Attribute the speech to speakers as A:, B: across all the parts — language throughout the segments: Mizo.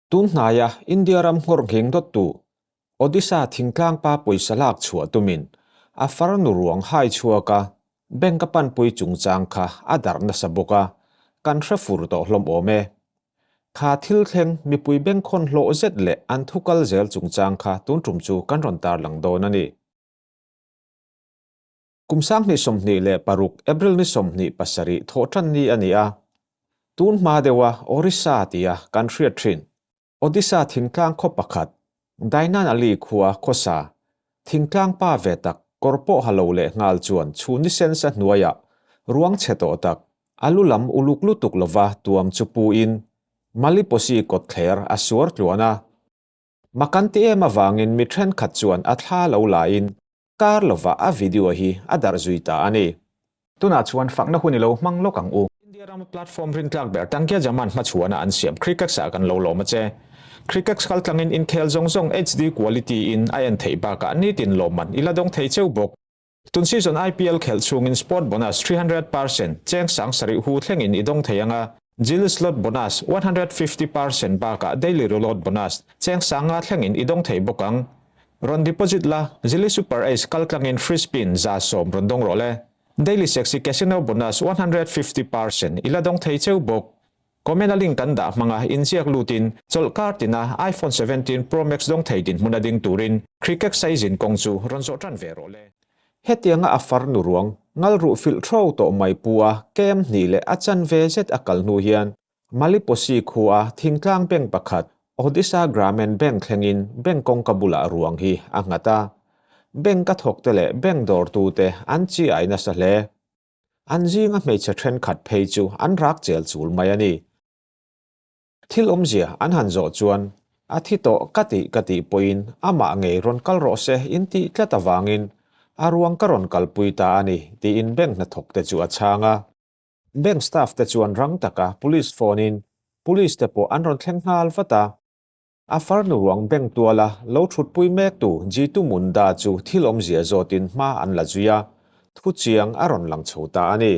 A: Tun hnaia India ram nghawr ngheng dawttu Odisha thingtlang pa pawisa lak chhuah tumin a farnu ruang hai chhuak a, bank a panpui chungchang kha a darh nasa bawk a, kan hre fur tawh hlawm awm e. Kha thil thleng mipui bengkhawn hlawh zet leh an thu kal zel chungchang kha tun tum chu kan rawn tarlang dawn a ni. Kum 2026 April ni 27 thawhṭan ni a ni a, tun hma deuha Orissa tia kan hriat ṭhin Odisha thingtlang khaw pakhat Dainan Ali khua khawsa thingtlang pa ve tak kawr pawh ha lo leh nghal chuan chhun ni sensa hnuaiah ruang chhe tawh tak a lu lam uluk lutuk lova tuam chu pu in Maliposi kawtthler a suar tluan a. Makan ti em avangin mi thenkhat chuan a thla lo laiin kar lova a video hi a darh zui ta a ni. Tunah chuan fakna hun i lo hmang lawk ang u. India rama platform rintlak ber Tankia Jaman hmachhuana an siam Crickex ah kan lo lawm a che. Crickex kaltlangin inkhel zawng zawng HD quality in a en theih bakah nitin lawmman i la dawng thei cheu bawk. Tun season IPL khelh chhungin sport bonus 300 percent, cheng 7000 hu thlengin i dawng thei ang a, Jil slot bonus 150 percent bakah daily reload bonus cheng 5000 thlengin i dawng thei bawk ang. Rawn deposit la, Jili Super Ace kaltlangin free spin 110 rawn dawng rawh le. Daily Sexy Casino bonus 150 percent i la dawng thei cheu bawk. Comment a link kan dah hmanga inziak lutin chawlhkar tina iPhone 17 Pro Max dawng thei dinhmun a ding turin Cricket size in kawng chu rawn zawh tan ve rawh le. Hetianga a farnu ruang ngal ruh filh thro tawh mai pu a kem hnih leh a chanve zet a kal hnu hian Maliposi khua thingtlang bank pakhat Odisha Gramin Bank thlengin bank kawngka bulah ruang hi a nghat a. Bank a thawkte leh bank dawrtute an chi ai nasa hle. An zinga hmeichhe thenkhat phei chu an rak chel chul mai a ni. Thil awmzia an han zawh chuan a thi tawh ka tih ka tih pawhin amah ngei rawn kal rawh se in tih tlat avangin a ruang ka rawn kalpui ta a ni tiin bank hnathawk te chu a chhang a. Bank staff te chuan rang taka police phone in police te pawh an rawn thleng nghal vat a. A farnu ruang bank tuala lo thutpui mektu Jitu Munda chu thil awmzia zawtin hma an la zui a, thu chiang a rawn lang chho ta a ni.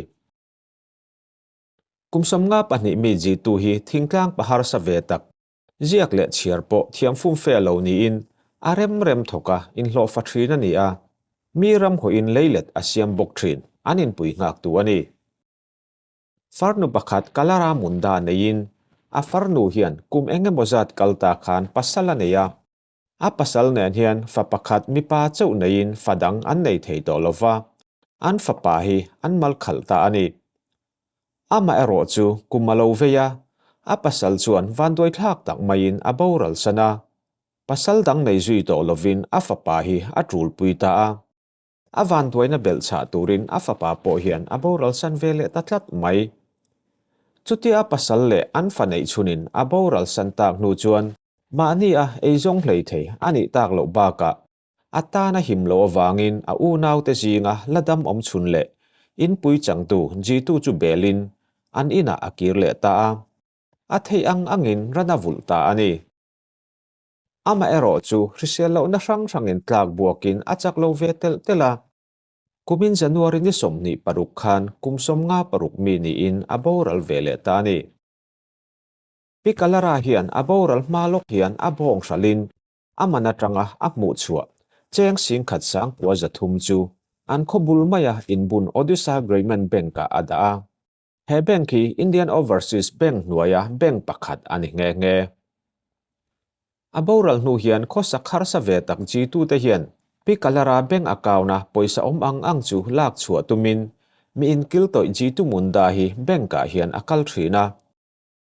A: Kum 52 mi Jitu hi thingtlang pa harsa ve tak, ziak leh chhiar pawh thiam fumfe lo niin a rem rem thawk a, inhlawhfa thin a ni a, mi ram hawhin leilet a siam bawk thin, an inpui nghaktu a ni. Farnu pakhat Kalara Munda neiin a farnu hian kum eng emaw zat kal ta khan pasal a nei a, a pasal nen hian fa pakhat mipa chauh neiin fa dang an nei thei tawh lo va, an fapa hi an mal khalh ta a ni. Amah erawh chu kum a lo vei a, a pasal chuan vanduai thlak tak maiin a boral san a, pasal dang nei zui tawh lovin a fapa hi a tulpui ta a. A vanduaina belh chhah turin a fapa pawh hian a boral san ve leh ta tlat mai. Chutia a pasal leh an fa neih chhunin a boral san tak hnu chuan mahni a eizawng hlei thei a nih tak loh bakah a tan a him loh avangin a unaute zinga la dam awm chhun leh inpui changtu Jitu chu belin an inah a kir leh ta a. A theih ang angin ran a vulh ta a ni. Amaherawh chu hrisel lohna hrang hrangin tlak buakin a chak lo ve telh telh a. Kumin January ni 26 khan kum 56 mi niin a boral ve leh ta a ni. Pi Kalara hian a boral hma lawk hian a bawng hralhin a man atanga a hmuh chhuah cheng 19,300 chu an khaw bul maia inbun Odisha Gramin Bank-ah a dah a. He bank hi Indian Overseas Bank hnuaia bank pakhat a ni nghe nghe. A boral hnu hian khawsak harsa ve tak G2 te hian Pi Kalara bank account-a pawisa awm ang ang chu lak chhuah tumin mi inkil tawih G2 Munda hi bank-ah hian a kal thin a.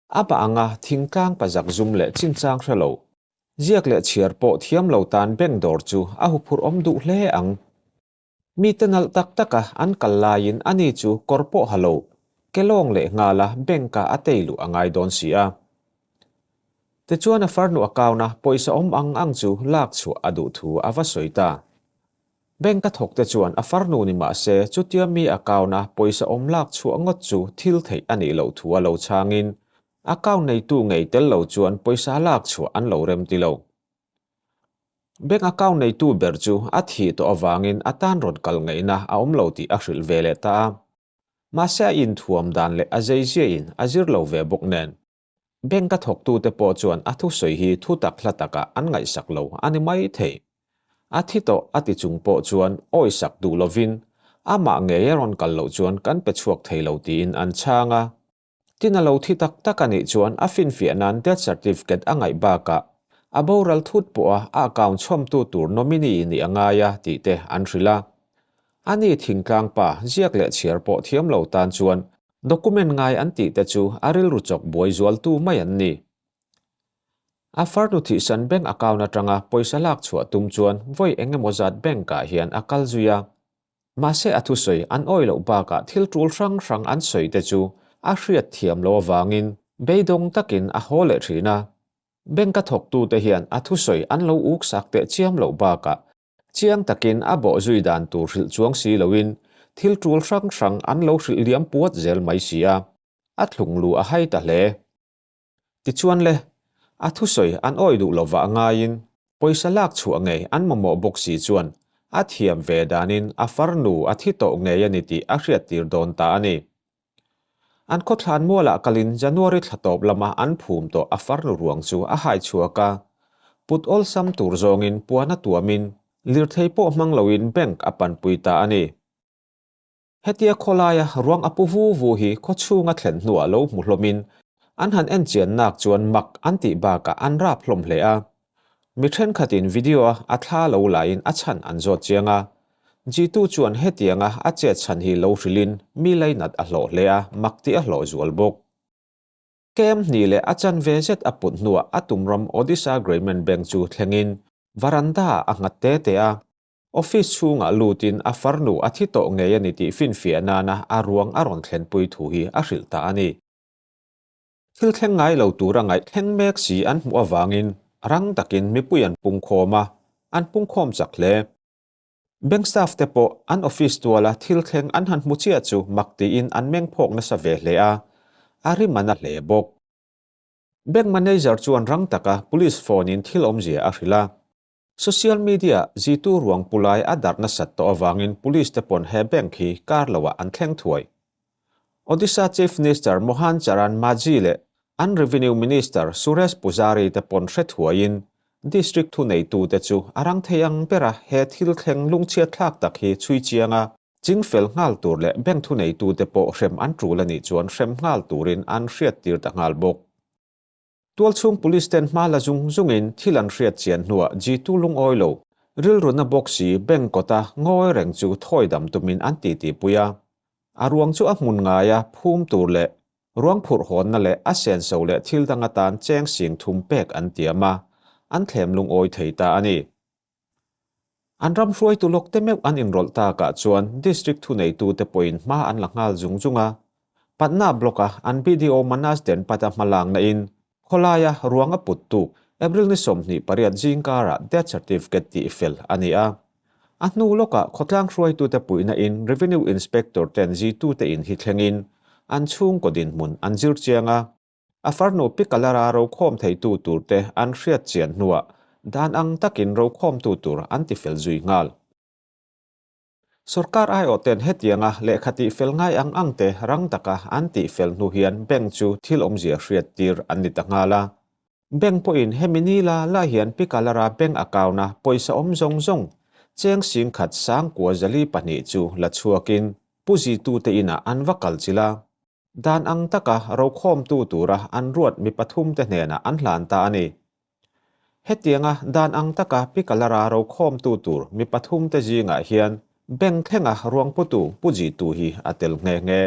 A: A pa anga thingtlang pazak zum leh chinchang hre lo, ziak leh chhiar pawh thiam lo tan bank dawr chu a huphurh awm duh hle ang. Mite nalh tak taka an kal laiin ani chu kawr pawh ha lo, ke lawng leh nghala bank-ah a tei luh a ngai dawn si a. Tichuan a farnu account-a pawisa awm ang ang chu lak chhuah a duh thu a va sawi ta. Bank a thawkte chuan a farnu ni mah se chutia mi account-a pawisa awm lak chhuah ngawt chu thil theih a nih loh thu a lo chhangin account neitu ngei tel lo chuan pawisa lak chhuah an lo rem ti lo. Bank account neitu ber chu a thih tawh avangin a tan rawn kal ngaihna a awm lo tih a hrilh ve leh ta a. Mahse a inthuam dan leh a zeiziain a zir lo ve bawk nen. Bank-a thawktute pawh chuan a thusawi hi thu tak hla takah an ngaihsak lo a ni mai thei. A thi tawh a ti chung pawh chuan awisak duh lovin amah ngei a rawn kal loh chuan kan pe chhuak thei lo tiin an chhang a. Tin a lo thi tak tak a nih chuan a finfiah nan death certificate a ngaih bakah a boral thut pawha a account chhawmtu tur nominee nih a ngai a tih te an hrilh a. Ani thingtlang pa ziak leh chhiar pawh thiam lo tan chuan document ngai an tih te chu a rilru chawk buai zualtu mai an ni. A farnu thihsan bank account atanga pawisa lak chhuah tum chuan vawi eng emaw zat bank ah hian a kal zui a. Mahse a thusawi an awih loh bakah thil tul hrang hrang an sawi te chu a hriat thiam loh avangin beidawng takin a haw leh thin a. Bank a thawktute hian a thusawi an lo uk sak teh chiam loh bakah chiang takin a bawh zui dan tur hrilh chuang si loin thil tul hrang hrang an lo hrilh liam puat zel mai si a, a thlung lu a hai ta hle. Tichuan le, a thusawi an awih duh lovah ngaiin pawisa lak chhuah ngei an mamawh bawk si chuan a thiam ve danin a farnu a thi tawh ngei a ni tih a hriattir dawn ta a ni. An khawthlan mualah kalin January thla tawp lama an phum tawh a farnu ruang chu a hai chhuak a, put awlsam tur zawngin puan a tuamin lirthei pawh hmang loin bank a panpui ta a ni. Hetia khawlaia ruang a pu vu vu hi khawchhunga thlen hnuah lo hmu hlawmin an han en chian nak chuan mak an tih bakah an rap hlawm hle a. Mi thenkhatin video-a a thla lo laiin a chhan an zawt chiang a. Jitu chuan hetianga a chet chhan hi lo hrilhin mi lainat a hlawh hle a, mak tih a hlawh zual bawk. Kem hnih leh a chanve zet a put hnuah a tumram Odisha Gramin Bank chu thlengin varanda-ah a nghat te te a. Office chhungah lutin a farnu a thi tawh ngei a ni tih finfiah nana a ruang a rawn thlenpui thu hi a hrilh ta a ni. Thil thleng ngai lo tura ngaih thleng mek si an hmuh avangin rang takin mipui an pungkhawm a, an pungkhawm chak hle. Bank staff te pawh an office tuala thil thleng an han hmu chiah chu mak tiin an meng phawk nasa ve hle a, a rim a na hle bawk. Bank manager chuan rang taka police phone in thil awmzia a hrilh a. Social media zitu ruang pu lai a darh nasat tawh avangin police te pawn he bank hi kar loah an thleng thuai. Odisha Chief Minister Mohan Charan Majhi leh an Revenue Minister Suresh Pujari te pawn hre thuaiin district thuneitute chu a rang thei ang bera he thil thleng lungchhiat thlak tak hi chhui chiang a, chingfel nghal tur leh bank thuneitute pawh hrem an tul a nih chuan hrem nghal turin an hriattir ta nghal bawk. Tualchhung Police ten hma la zung zungin thil an hriat chian hnuah Jitu lungawi lo, rilruna bawk si bank kawta ngawi reng chu thawi dam tumin an titi pui a. A ruang chu a hmun ngaia phum tur leh ruang phurh hawnna leh a senso leh thil dang atan cheng sing thum pek an tiam a, an thlem lungawi thei ta a ni. An ram hruaitu lawk te meuh an inrawlh takah chuan District thuneitute pawhin hma an la nghal zung zung a. Patna Block-a an BDO Manas Denpata hmalakna in khawlaia ruang a put tuk April ni 28 zingkarah death certificate tih fel a ni a. A hnu lawkah khawtlang hruaitute puihna in Revenue Inspector ten zitute in hi thlengin an chhungkaw dinhmun an zir chiang a. A farnu Pikalara rokhawm theitu turte an hriat chian hnuah dan ang takin rokhawmtu tur an tifel zui nghal. Sorkar aiawhten hetianga lehkha tihfel ngai ang angte rang taka an tihfel hnu hian bank chu thil awmzia hriattir an ni ta nghal a. Bank pawhin hemi ni la la hian Pikalara bank account-a pawisa awm zawng zawng cheng singkhat 9402 chu la chhuakin Pu Zitute inah an va kal chilh a. Dan ang taka rokhawmtu tura an ruat mi pathumte hnenah an hlan ta a ni. Hetianga dan ang taka Pikalara rokhawmtu tur mi pathumte zingah hian bank thlenga ruangputu Pu Jitu hi a tel nghe nghe.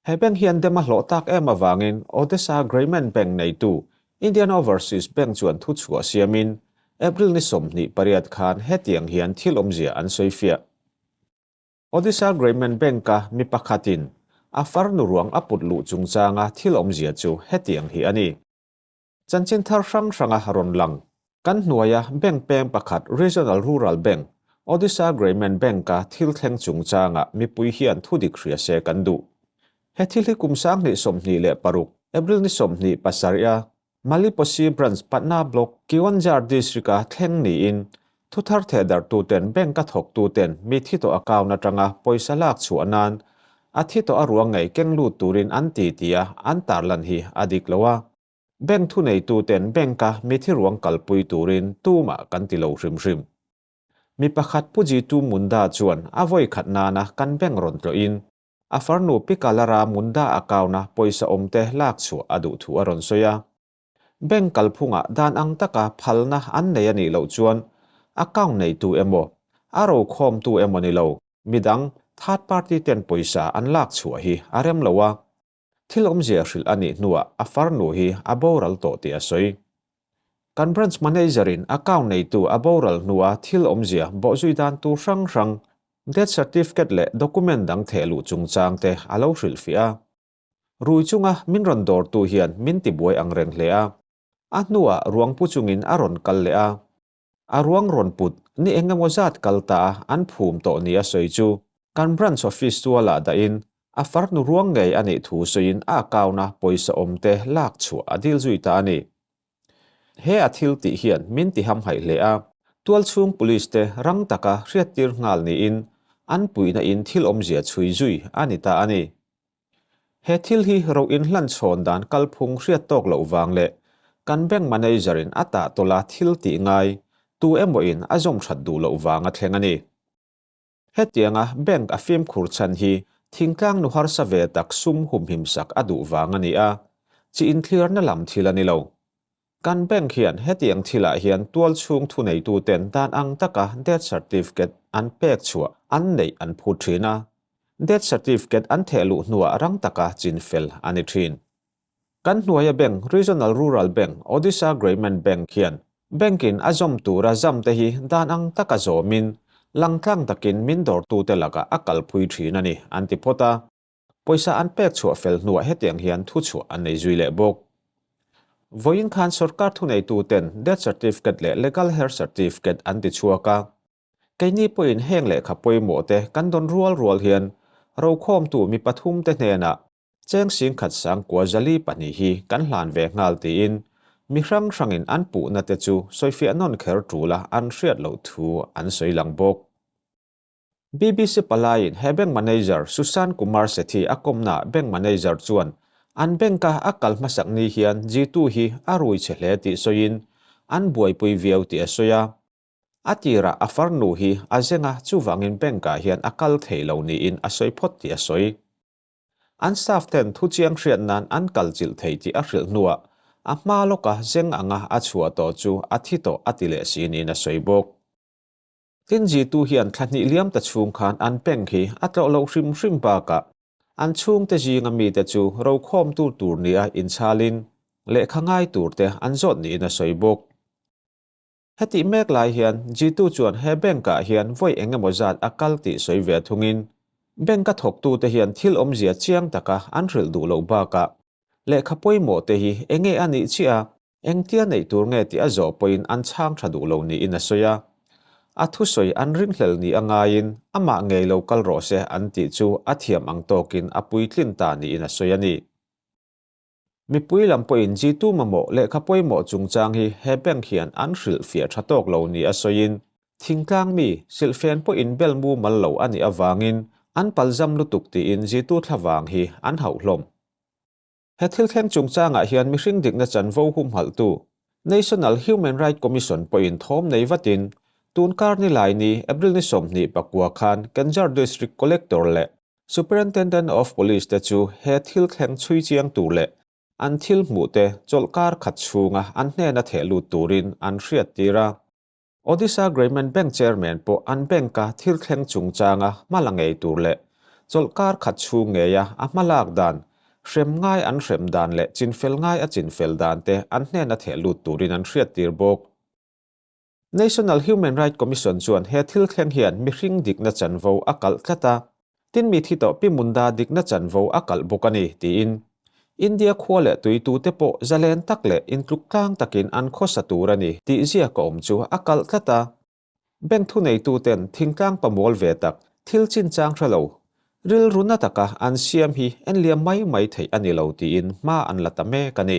A: He bank hian dem a hlawh tak em avangin Odesa Grayman Bank neitu Indian Overseas Bank chuan thuchhuah siamin April ni 28 khan hetiang hian thil awmzia an sawifiah. Odisha Gramin Bank-a mi pakhatin a farnu ruang a put luh chungchanga thil awmzia chu hetiang hi a ni. Chanchin thar hrang hranga rawn lang. Kan hnuaia bank peng pakhat Regional Rural Bank, Odisha Gramin Bank-a thil thleng chungchanga mipui hian thudik hria se kan duh. He thil hi kum 2026, April ni 27 a Maliposi Branch Patna Block Keonjhar District-a thleng niin thuthar thehdarhtuten bank-a thawktuten mi thi tawh account atanga pawisa lak chhuah nan a thi tawh a ruang ngei keng lut turin an ti tia an tarlan hi a dik lo a. Bank thuneituten bank-a mithi ruang kalpui turin tumah kan ti lo hrim hrim. Mi pakhat Pu Jitu Munda chuan a vawi khat nana kan bank rawn tlawhin a farnu Pi Kalara Munda account-a pawisa awmte lak chhuah a duh thu a rawn sawi a. Bank kalphungah dan ang taka phalna an nei a nih loh chuan account neitu emaw, a rokhawmtu emaw ni lo, midang, third party ten pawisa an lak chhuah hi a rem lo a. Thil awmzia hrilh a nih hnuah a farnu hi a boral tawh tih a sawi. Kan branch manager in account neitu a boral hnua thil awmzia bawhzui dan tur hrang hrang, death certificate leh document dang thehluh chungchang te a lo hrilhfiah a. Rui chunga min rawn dawrtu hian min tibuai ang reng hle a. A hnuah ruang pu chungin a rawn kal leh a. A ruang rawn put ni eng emaw zat kal ta a an phum tawh ni a sawi chu kan branch office tualah dahin a farnu ruang ngei a nih thu sawiin a account-a pawisa awmte lak chhuah a dil zui ta a ni. He a thil tih hian min ti hamhaih hle a, tualchhung police te rang taka hriattir nghal niin an puihna in thil awmzia chhui zui a ni ta a ni. He thil hi ro inhlan chhawn dan kalphung hriat tawk loh vang leh kan bank manager in a tah tawla thil tih ngai tu emaw in a zawm that duh loh vang a thleng a ni. Hetianga bank a fimkhur chhan hi thingtlang nu harsa ve tak sum humhim sak a duh vang a ni a, chi inthliarna lam thil a ni lo. Kan bank hian hetiang thilah hian tualchhung thuneituten dan ang taka death certificate an pek chhuah an neih an phut thin a. Death certificate an theh luh hnuah rang taka chinfel a ni thin. Kan hnuaia bank Regional Rural Bank, Odisha Gramin Bank hian bank-in a zawm tura zam te hi dan ang taka zawmin langtlang takin min dawrtute lakah a kalpui thin a ni an ti phawt a. Pawisa an pek chhuah fel hnuah hetiang hian thuchhuah an nei zui leh bawk. Vawiin khan sorkar thuneituten death certificate leh legal heir certificate an ti chhuak a. Keini pawhin heng lehkha pawimawh te kan dawn rual rual hian rokhawmtu mi pathum te hnenah cheng singkhat sangkua zali pahnih hi kan hlan ve nghal tiin mi hrang hrangin an puhna te chu sawifiah nawn kher tul a an hriat loh thu an sawi lang bawk. BBC palaiin he bank manager Sushant Kumar Sethi a kawmnaah bank manager chuan an bank-a a kal hmasak ni hian Jitu hi a rui chhe hle tih sawiin an buaipui viau tih a sawi a. A tirah a farnu hi a zeng a, chuvangin bank-ah hian a kal thei lo niin a sawi phawt tih a sawi. An staff ten thuchiang hriat nan an kal chilh thei tih a hrilh hnuah a hma lawka zeng anga a chhuah tawh chu a thi tawh a ti leh si niin a sawi bawk. Tin Jitu hian thla hnih liam ta chhung khan an bank hi a tlawh loh hrim hrim bakah an chhungte zinga mite chu rokhawmtu tur nia inchalin lehkha ngai turte an zawt niin a sawi bawk. Hetih mek lai hian Jitu chuan he bank-ah hian vawi eng emaw zat a kal tih sawi ve thungin bank-a thawktute hian thil awmzia chiang taka an hrilh duh loh bakah lehkha pawimawh te hi enge a nih chiah a, Engtia neih tur nge tih a zawh pawhin an chhang tha duh lo niin a sawi a. A thusawi an ringhlel ni a ngaiin amah ngei lo kal rawh se an tih chu a thiam ang tawkin a puitlin ta niin a sawi a ni. Mipui lam pawhin G2 mamawh lehkha pawimawh chungchang hi he bank hian an hrilhfiah tha tawk lo ni a sawiin thingtlang mi silhfen pawhin bel mumal lo a nih avangin an palzam lutuk tiin G2 thlavang hi an hauh hlawm. He thil thleng chungchangah hian mihring dikna chanvo humhalhtu National Human Right Commission pawhin thawm nei vatin tun kar ni lai ni April ni 29 khan Kanjar District Collector leh Superintendent of Police te chu he thil thleng chhui chiang tur leh an thil hmuh te chawlhkar khat chhunga an hnena theh lut turin an hriattir a. Odisha Gramin Bank Chairman pawh an bank-a thil thleng chungchanga hma la ngei tur leh chawlhkar khat chhung ngeia a hma lak dan, hrem ngai an hrem dan leh chinfel ngai a chinfel dan te an hnena theh lut turin an hriattir bawk. National Human Right Commission chuan he thil thleng hian mihring dikna chanvo a kalh tlat a, Tin mi thi tawh Pi Munda dikna chanvo a kalh bawk a ni, tiin India khua leh tuitute pawh zalen tak leh intluk tlang takin an khawsa tur a ni tih ziak a awm chu a kalh tlat a. Bank thuneituten thingtlang pamual ve tak thil chinchang hre lo, rilru na taka an siam hi enliam mai mai theih a ni lo tiin hma an la ta mek a ni.